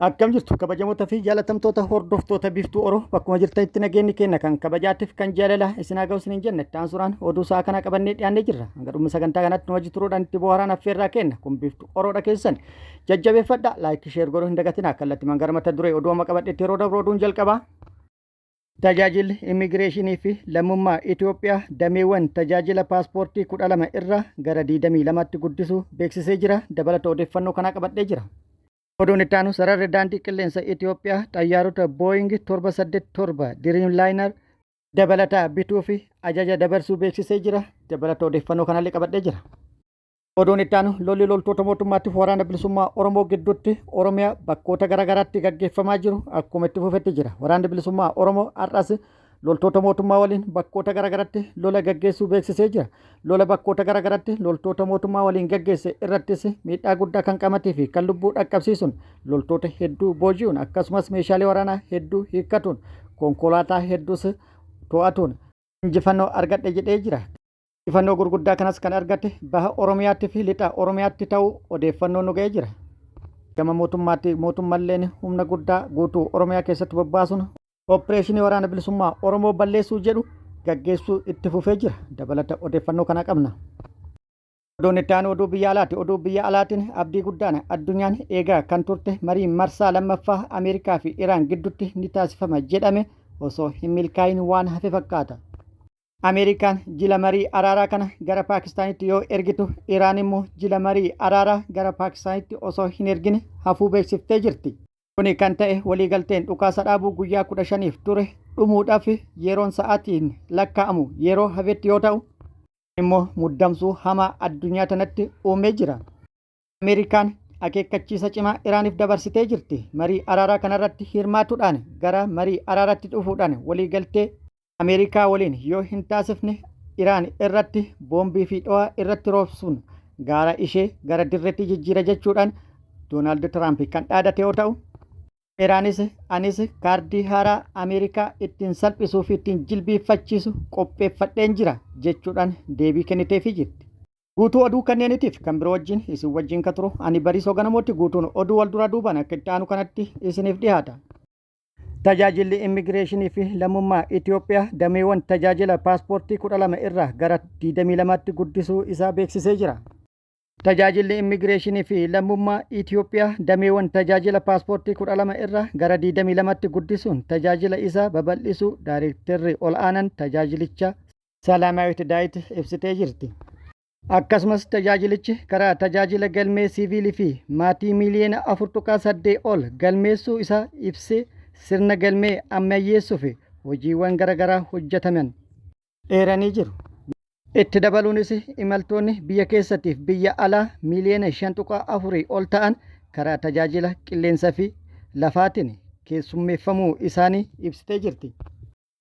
Akkam jirtu kabajamoota fi jaalatamtoota hordoftoota Biiftuu Oro, bakkuma jirtanitti nageenyi keenya kan kabajaatiif kan jaalalaa isin haa ga'u isiniin jenna. Itti aansuudhaan oduu sa'a kana qabannee dhiyaannee jirra. Hanga dhuma sagantaa kanatti nu wajji turuudhaan itti bohaaraan affeerraa kenna. Kun Biiftuu Oroodha keessan. Jajjabeeffadha. Like, share godhuu hin dagatinaa. Kallattimaan gara mata duree oduu amma qabadhetti yeroo dabru oduun jalqabaa. Tajaajilli Immigireeshinii fi Lammummaa Itoophiyaa dameewwan tajaajila paaspoortii 12 irraa gara 22tti guddisuu beeksisee jira. Dabalata odeeffannoo kanaa qabadhee jira. Oduun itti aanu sararri daandii qilleensa Itoophiyaa xayyaarota Boeing 787 Dreamliner dabalataa bituu fi ajaja dabarsuu beeksisee jira. Dabalata odeeffannoo kanallee qabadhee jira. Oduun itti aanu lolli loltoota mootummaatiif waraana bilisummaa Oromoo gidduutti Oromiyaa bakkoota garaagaraatti gaggeeffamaa jiru akkuma itti fufetti jira. Waraanni bilisummaa Oromoo har'as loltoota mootummaa waliin bakkoota garaagaraatti lola gaggeessuu beeksisee jira. Lola bakkoota garaagaraatti loltoota mootummaa waliin gaggeesse irrattis miidhaa guddaa kan qamatee fi kan lubbuu dhaqqabsiisuun loltoota hedduu booji'uun akkasumas meeshaalee waraanaa hedduu hiikkatuun konkolaataa hedduus to'atuun injifannoo argadhe jedhee jira. Injifannoo gurguddaa kanas kan argate baha Oromiyaatti fi lixa Oromiyaatti ta'uu odeeffannoon nu ga'ee jira. Gama mootummaatti mootummalleen humna guddaa guutuu Oromiyaa keessatti bobbaasuun opereeshinii waraana bilisummaa Oromoo balleessuu jedhu gaggeessuu itti fufee jira. Dabalata odeeffannoo kana qabna. Oduun itti aanu oduu biyya alaati. Oduu biyya alaatiin abdii guddaan addunyaan eegaa kan turte marii marsaa lammaffaa Ameerikaa fi Iraan gidduutti ni taasifama jedhame osoo hin milkaa'in waan hafe fakkaata. Ameerikaan jila marii araaraa kana gara Paakistaanitti yoo ergitu, Iraan immoo jila marii araaraa gara Paakistaanitti osoo hin ergine hafuu beeksiftee jirti. Kuni kan ta'e waliigalteen dhukaasa dhaabuu guyyaa 15f ture dhumuudhaaf yeroon sa'aatiin lakkaa'amu yeroo hafetti yoo ta'u, immoo muddamsuu hamaa addunyaa tanatti uumee jira. Ameerikaan akeekkachiisa cimaa Iraaniif dabarsitee jirti. Marii araaraa kanarratti hirmaatuudhaan gara marii araaraatti dhufuudhaan waliigaltee Ameerikaa waliin yoo hin taasifne Iraan irratti boombii fi dho'aa irratti roobsuun gaara ishee gara dirreetti jijjiira jechuudhaan Doonaald Tiraamp kan dhaadate yoo ta'u, Iraanis anis kaardii haaraa Ameerikaa ittiin salphisuu fi ittiin jilbiiffachiisu qopheeffadheen jira jechuudhaan deebii kenniteefii jirti. Guutuu oduu kanneeniitiif kan biroo wajjin isin wajjin ka turu ani Bariisoo Ganamooti. Guutuun oduu wal duraa duubaan akka itti aanu kanatti isiniif dhiyaata. Tajaajilli Immigireeshinii fi Lammummaa Itiyoophiyaa dameewwan tajaajila paaspoortii 12 irraa gara 22tti guddisuu isaa beeksisee jira. Tajaajilli Immigireeshinii fi Lammummaa Itiyoophiyaa dameewwan tajaajila paaspoortii 12 irraa gara 22tti guddisuun tajaajila isaa babal'isuu Daayreektarri ol'aanan tajaajilichaa Salaamaawit Daawit ibsitee jirti. Akkasumas tajaajilichi karaa tajaajila galmee siiviilii fi maatii miiliyoona 4.8 ol galmeessuu isaa ibsee sirna galmee ammayyeessuuf hojiiwwan garaagaraa hojjetaman eeranii jiru. Itti dabaluunis imaltoonni biyya keessatiif biyya alaa miiliyoona 5.4 ol ta'an karaa tajaajila qilleensa fi lafaatiin keessummeeffamuu isaanii ibsitee jirti.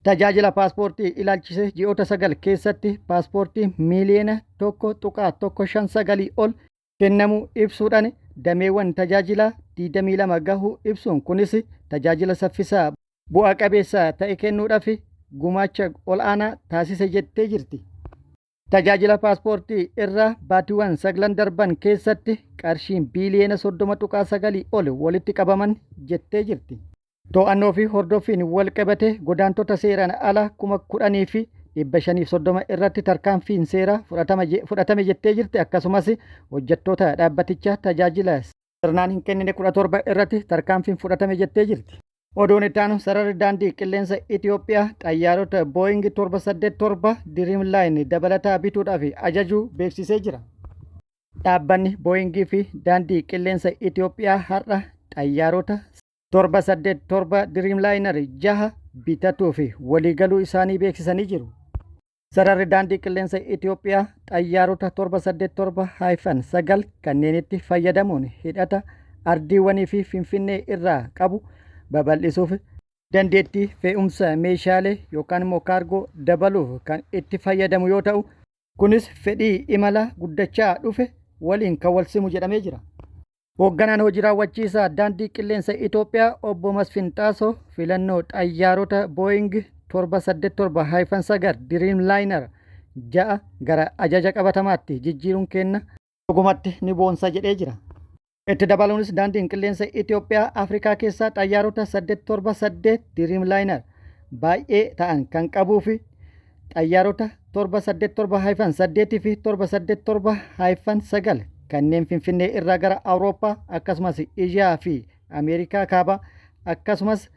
Tajaajila paaspoortii ilaalchisee ji'oota 9 keessatti paaspoortii miiliyoona 1.159 ol kennamuu ibsuudhaan dameewwan tajaajilaa 22 gahuu ibsuun kunis tajaajila saffisaa bu'a qabeessa ta'e kennuudhaaf gumaacha ol'aanaa taasise jettee jirti. Tajaajila paaspoortii irraa baatiiwwan saglan darban keessatti qarshiin biiliyoona 30.9 ol walitti qabaman jettee jirti. To'annoo fi hordoffiin walqabatee godaantota seeraan alaa 10,530 irratti tarkaanfiin seeraa fudhatame jettee jirti. Akkasumas hojjettoota dhaabbatichaa tajaajila sirnaan hin kennine 17 irratti tarkaanfiin fudhatame jettee jirti. Oduun itti aanu sararri daandii qilleensa Itiyoophiyaa xayyaarota Boeing 787 Dreamline dabalataa bituudhaaf ajajuu beeksisee jira. Dhaabbanni Boeing fi daandii qilleensa Itiyoophiyaa har'a xayyaarota 787 Dreamliner jaha bitatuu fi waliigaluu isaanii beeksisanii jiru. Sararri daandii qilleensa Itiyoophiyaa xayyaarota 787-9 kanneenitti fayyadamuun hidhata ardiiwwanii fi Finfinnee irraa qabu babal'isuuf dandeettii fe'umsa meeshaalee yookaan immoo kaargoo dabaluuf kan itti fayyadamu yoo ta'u, kunis fedhii imalaa guddachaa dhufe waliin kan walsimu jedhamee jira. Hoogganaan hojii raawwachiisaa daandii qilleensa Itoophiyaa obbo Masfin Xaasoo filannoo xayyaarota Boeing 787-9 Dreamliner 6 gara ajaja qabatamaatti jijjiiruun kenna dhugumatti ni boonsa jedhee jira. Itti dabaluunis daandiin qilleensa Itoophiyaa Afrikaa keessaa xayyaarota 878 Dreamliner baay'ee ta'an kan qabuu fi xayyaarota 787-8 fi 787-9 kanneen Finfinnee irraa gara Awurooppaa akkasumas Eeshiyaa fi Ameerikaa kaabaa akkasumas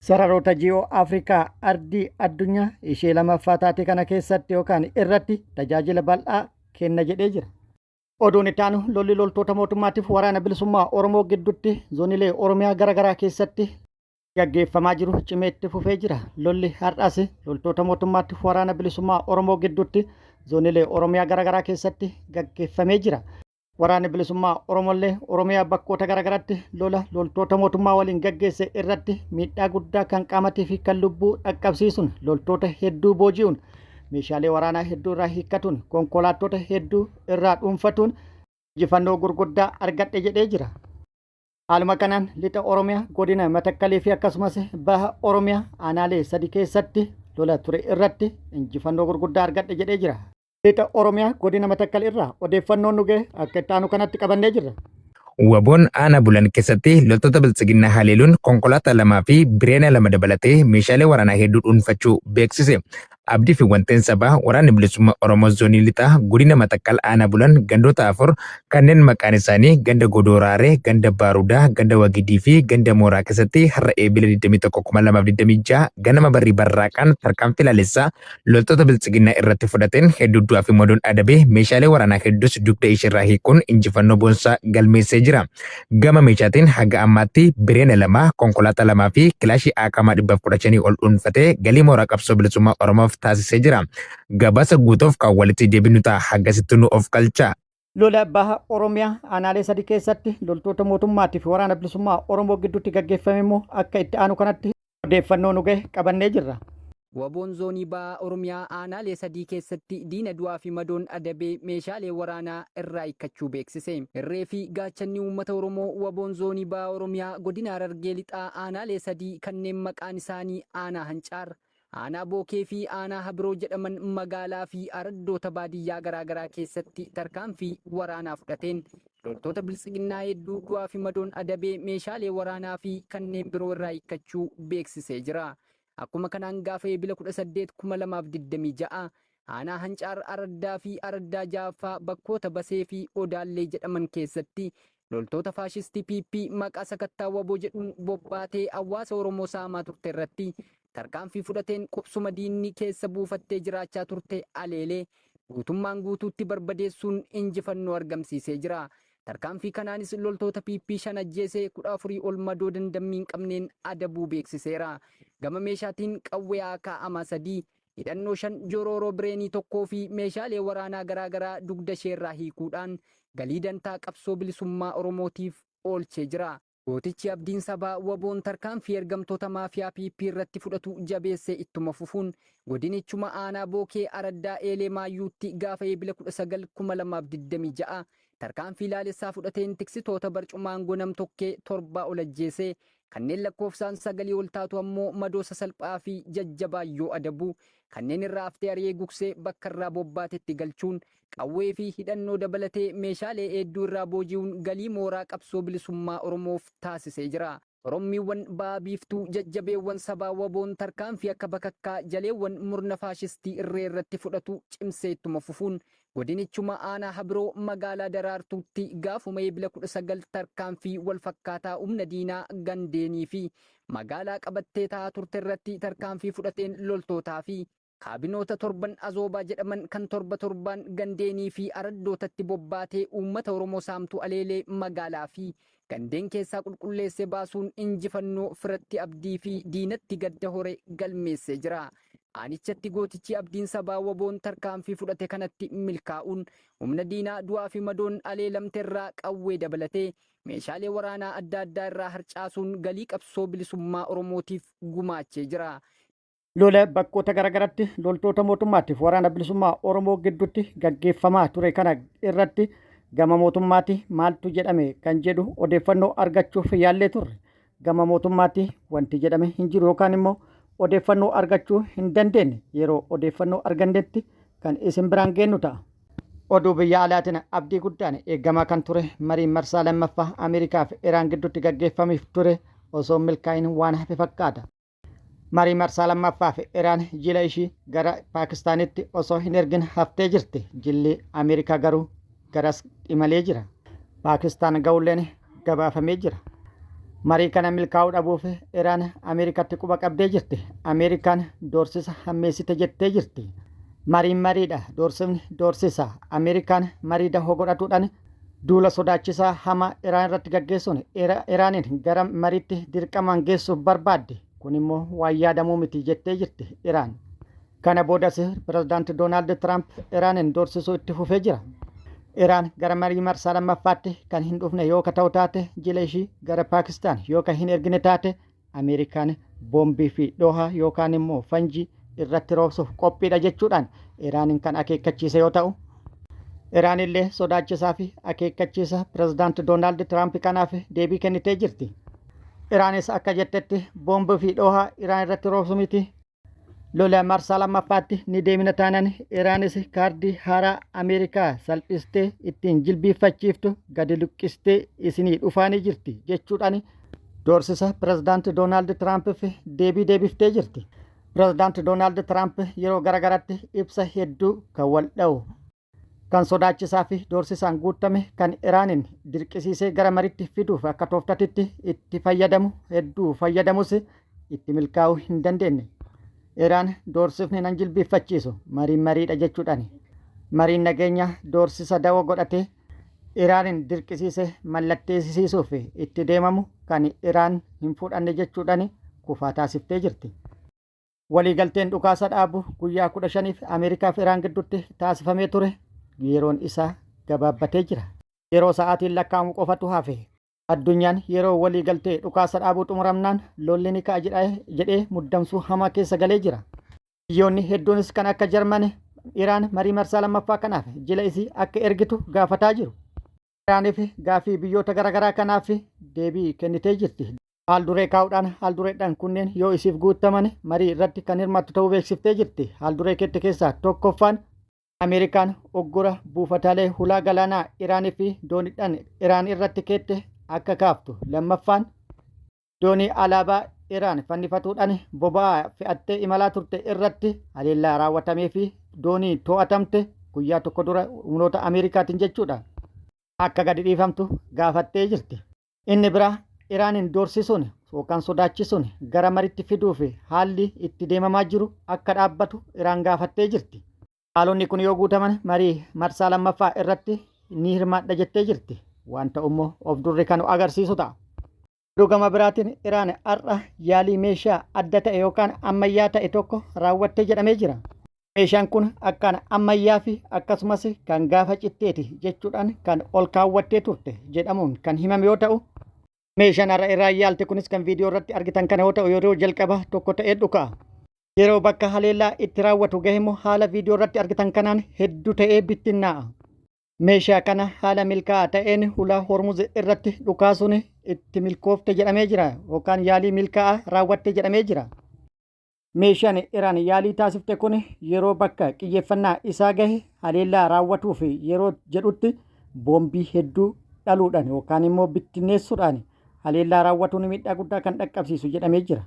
sararoota ji'oo Afrikaa ardii addunyaa ishee lamaffaa taate kana keessatti yookaan irratti tajaajila bal'aa kenna jedhee jira. Oduun itti aanu lolli loltoota mootummaatiif waraana bilisummaa Oromoo gidduutti zoonilee Oromiyaa gara garaa keessatti gaggeeffamaa jiru cimee itti fufee jira. Lolli har'as loltoota mootummaatiif waraana bilisummaa Oromoo gidduutti zoonilee Oromiyaa gara garaa keessatti gaggeeffamee jira. Waraanni bilisummaa Oromollee Oromiyaa bakkoota gara garaatti lola loltoota mootummaa waliin gaggeesse irratti miidhaa guddaa kan qaamatii fi kan lubbuu dhaqqabsiisuun loltoota hedduu booji'uun meeshaalee waraanaa hedduu irraa hiikkatuun konkolaattota hedduu irraa dhuunfatuun injifannoo gurguddaa argadhe jedhee jira. Haaluma kanaan lixa Oromiyaa godina Matakkalii fi akkasumas baha Oromiyaa aanaalee sadi keessatti lola ture irratti injifannoo gurguddaa argadhe jedhee jira. Lixa Oromiyaa godina Matakkal irraa odeeffannoon nu gahe akka itti aanu kanatti qabannee jirra. Waboon aanaa Bulan keessatti loltoota biltsiginnaa haleeluun konkolaataa lamaa fi bireena lama dabalatee meeshaalee waraanaa hedduu dhuunfachuu beeksise. Abdii fi wanteen sabaa waraanni bilisummaa Oromoo zoonii lixaa godina Matakkal aanaa Bulan gandoota afur kanneen maqaan isaanii ganda Godooraaree, ganda Baarudaa, ganda Wagidii fi ganda Mooraa keessatti har'a Eebila 21,2026 ganama barrii barraaqaan tarkaanfii laalessaa loltoota biltsiginnaa irratti fudhateen hedduu du'aa fi madoon adabee meeshaalee waraanaa hedduus dugda isheerraa hiikuun injifannoo boonsaa galmeessee jira. Gama meeshaatiin haga ammaatti bireena lama, konkolaataa lamaa fi kilaashii AKM 115 ol dhuunfatee galii mooraa qabsoo bilisummaa Oromoof taasisee jira. Gabaasa guutuuf kan walitti deebinu ta'a. Hagasitti nu of galchaa. Lola baha Oromiyaa aanaalee sadi keessatti loltoota mootummaatii fi waraana bilisummaa Oromoo gidduutti gaggeeffame immoo akka itti aanu kanatti odeeffannoo nu gahe qabannee jirra. Waboon Zoonii Baha Oromiyaa aanaalee sadii keessatti diina du'aa fi madoon adabee meeshaalee waraanaa irraa hiikkachuu beeksise. Irree fi gaachanni uummata Oromoo Waboon Zoonii Baha Oromiyaa Godina Harargee Lixaa aanaalee sadii kanneen maqaan isaanii Aanaa Hancaar, Aanaa Bookee fi Aanaa Habiroo jedhaman magaalaa fi araddoota baadiyyaa garaagaraa keessatti tarkaanfii waraanaa fudhateen loltoota Biltsiginnaa hedduu du'aa fi madoon adabee meeshaalee waraanaa fi kanneen biroo irraa hiikkachuu beeksisee jira. Akkuma kanaan gaafa Eebila 18, 2026 aanaa Hancaar Araddaa fi Araddaa 6ffaa bakkoota Basee fi Odaallee jedhaman keessatti loltoota faashistii PP maqaa sakattaa wbo jedhuun bobbaatee hawaasa Oromoo saamaa turte irratti tarkaanfii fudhateen qubsuma diinni keessa buufattee jiraachaa turte aleelee guutummaan guutuutti barbadeessuun injifannoo argamsiisee jira. Tarkaanfii kanaanis loltoota PP 5 ajjeesee 14 ol madoo dandammii hin qabneen adabuu beeksiseera. Gama meeshaatiin qawwee AKM 3, hidhannoo 5, jorooroo bireenii 1 fi meeshaalee waraanaa garaa garaa dugda isheerraa hiikuudhaan galii dantaa qabsoo bilisummaa Oromootiif oolchee jira. Gootichi abdiin sabaa WBOn tarkaanfii ergamtoota maafiyaa PP irratti fudhatu jabeessee ittuma fufuun godinichuma aanaa Bookee araddaa Eelee Maayyuutti gaafa Eebila 19, 2026 tarkaanfii laalessaa fudhateen tiksitoota barcuma aangoo nam-tokkee torbaa ol ajjeesee kanneen lakkoofsaan sagalii ol taatu ammoo madoo sasalphaa fi jajjabaan yoo adabu kanneen irraa haftee ari'ee gugsee bakka irraa bobbaatetti galchuun Qawwee fi hidhannoo dabalatee meeshaalee heedduu irraa booji'uun galii mooraa qabsoo bilisummaa Oromoof taasisee jira. Orommiiwwan Baha Biiftuu jajjabeewwan sabaa WBOn tarkaanfii akka bakakkaa jaleewwan murna faashistii irree irratti fudhatu cimsee ittuma fufuun godinichuma aanaa Habiroo magaalaa Daraartuutti gaafuma Eebila 19 tarkaanfii wal fakkaataa humna diinaa gandeenii fi magaalaa qabattee taa'aa turte irratti tarkaanfii fudhateen loltootaa fi Kaabinoota torban Azoobaa jedhaman kan torba torbaan gandeenii fi araddootatti bobbaatee uummata Oromoo saamtu aleelee magaalaa fi gandeen keessaa qulqulleessee baasuun injifannoo firatti abdii fi diinatti gadda hore galmeessee jira. Aanichatti gootichi abdiin sabaa WBOn tarkaanfii fudhate kanatti milkaa'uun humna diinaa du'aa fi madoon aleelamte irraa qawwee dabalatee meeshaalee waraanaa adda addaa irraa harcaasuun galii qabsoo bilisummaa Oromootiif gumaachee jira. Lola bakkoota garaagaratti loltoota mootummaatiif waraana bilisummaa Oromoo gidduutti gaggeeffamaa ture kana irratti gama mootummaati maaltu jedhame kan jedhu odeeffannoo argachuuf yaallee turre. Gama mootummaatti wanti jedhame hin jiru yookaan immoo odeeffannoo argachuu hin dandeenye. Yeroo odeeffannoo argannetti kan isin biraan geennu ta'a. Oduu biyya alaatiin abdii guddaan eegamaa kan ture mariin marsaa lammaffaa Ameerikaa fi Iraan gidduutti gaggeeffamuuf ture osoo hin milkaa'in waan hafe fakkaata. Marii marsaa lammaffaaf Iraan jila ishii gara Paakistaanitti osoo hin ergin haftee jirti. Jilli Ameerikaa garuu garas imalee jira. Paakistaan ga'ulleen gabaafamee jira. Marii kana milkaa'uu dhabuuf Iraan Ameerikatti quba qabdee jirti. Ameerikaan doorsisa hammeessite jettee jirti. Mariin mariidha, doorsifni doorsisa. Ameerikaan marii dahoo godhatuudhaan duula sodaachisaa hamaa Iraan irratti gaggeessuun Iraaniin gara mariitti dirqamaan geessuuf barbaaddi. Kun immoo waan yaadamuu miti jettee jirti Iraan. Kana boodas Pirezidaanti Doonaald Tiraamp Iraaniin doorsisuu itti fufee jira. Iraan gara marii marsaa lammaffaatti kan hin dhufne yoo ka ta'u taate jila ishii gara Paakistaan yoo ka hin ergine taate Ameerikaan boombii fi dhooha yookaan immoo fanjii irratti roobsuuf qophiidha jechuudhaan Iraaniin kan akeekkachiise yoo ta'u, Iraan illee sodaachisaa fi akeekkachiisa Pirezidaanti Doonaald Tiraamp kanaaf deebii kennitee jirti. Iraanis akka jettetti boombii fi dhooha Iraan irratti roobsu miti Lola marsaa lammaffaatti ni deemina taanan Iraanis kaardii haaraa Ameerikaa salphistee ittiin jilbiiffachiiftu gadi luqqistee isinii dhufaanii jirti jechuudhaan doorsisa pirezidaanti Doonaald Tiraampiif deebii deebiftee jirti. Pirezidaanti Doonaald Tiraamp yeroo garagaratti ibsa hedduu kan wal dha'u kan sodaachisaa fi doorsisaan guuttame kan Iraaniin dirqisiisee gara maritti fiduuf akka tooftatitti itti fayyadamu hedduu fayyadamus itti milkaa'uu hin dandeenye. Iraan doorsifni nan jilbiiffachiisu mariin mariidha jechuudhaan mariin nageenyaa doorsisa dawoo godhatee Iraaniin dirqisiisee mallatteessisiisuuf itti deemamu kan Iraan hin fudhanne jechuudhaan kufaa taasiftee jirti. Waliigalteen dhukaasa dhaabu guyyaa 15f Ameerikaa fi Iraan gidduutti taasifamee ture yeroon isaa gabaabbatee jira. Yeroo sa'aatiin lakkaa'amu qofatu hafe. Addunyaan yeroo waliigaltee dhukaasa dhaabuu xumuramnaan lolli ni ka'a jedhee muddamsuu hamaa keessa galee jira. Biyyoonni hedduunis kan akka Jarman Iraan marii marsaa lammaffaa kanaaf jila isii akka ergitu gaafataa jiru. Iraaniif gaaffii biyyoota garaagaraa kanaaf deebii kennitee jirti. Haal-duree kaa'uudhaan haal-dureedhaan kunneen yoo isiif guuttaman marii irratti kan hirmaattu ta'uu beeksiftee jirti. Haal-duree kette keessaa tokkoffaan Ameerikaan uggura buufataalee hulaa galaanaa Iraanii fi dooniidhaan Iraan irratti keette akka kaaftu. Lammaffaan doonii alaabaa Iraan fannifatuudhaan boba'aa fe'attee imalaa turte irratti haleellaa raawwatamee fi doonii to'atamte guyyaa tokko dura humnoota Ameerikaatiin jechuudha. Akka gadi dhiifamtu gaafattee jirti. Inni biraa Iraaniin doorsisuun yookaan sodaachisuun gara maritti fiduuf haalli itti deemamaa jiru akka dhaabbatu Iraan gaafattee jirti. Haalonni kun yoo guutaman marii marsaa lammaffaa irratti ni hirmaadha jettee jirti. Waan ta'u immoo of durri kan agarsiisu ta'a. Oduu gama biraatiin Iraan har'a yaalii meeshaa adda ta'e yookaan ammayyaa ta'e tokko raawwatte jedhamee jira. Meeshaan kun akkaan ammayyaa fi akkasumas kan gaafa citteeti jechuudhaan kan ol kaawwattee turte jedhamuun kan himame yoo ta'u, meeshaan har'a irraa yaalte kunis kan viidiyoo irratti argitan kana yoo ta'u yeroo jalqaba tokko ta'ee dhuka'a. Yeroo bakka haleellaa itti raawwatu gahe immoo haala viidiyoo irratti argitan kanaan hedduu ta'ee bittinnaa'a. Meeshaa kana haala milkaa'aa ta'een hulaa Hormuz irratti dhukaasuun itti milkoofte jedhamee jira yookaan yaalii milkaa'aa raawwatte jedhamee jira. Meeshaan Iraan yaalii taasifte kun yeroo bakka qiyyeeffannaa isaa gahe haleellaa raawwatuuf yeroo jedhutti boombii hedduu dhaluudhaan yookaan immoo bittinneessuudhaan haleellaa raawwatuun miidhaa guddaa kan dhaqqabsiisu jedhamee jira.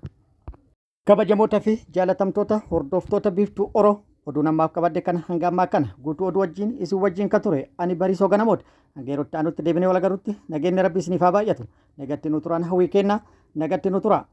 Kabajamoota fi jaalatamtoota hordoftoota Biiftuu Oro oduun ammaaf qabadhe kana hanga ammaa kana guutuu oduu wajjin isin wajjin ka ture ani Bariisoo Ganamooti. Hanga yerootti aanutti deebinee wal agarrutti nageenyi Rabbi isiniif haa baay'atu. Nagatti nu turaan hawwii kenna nagatti nu tura.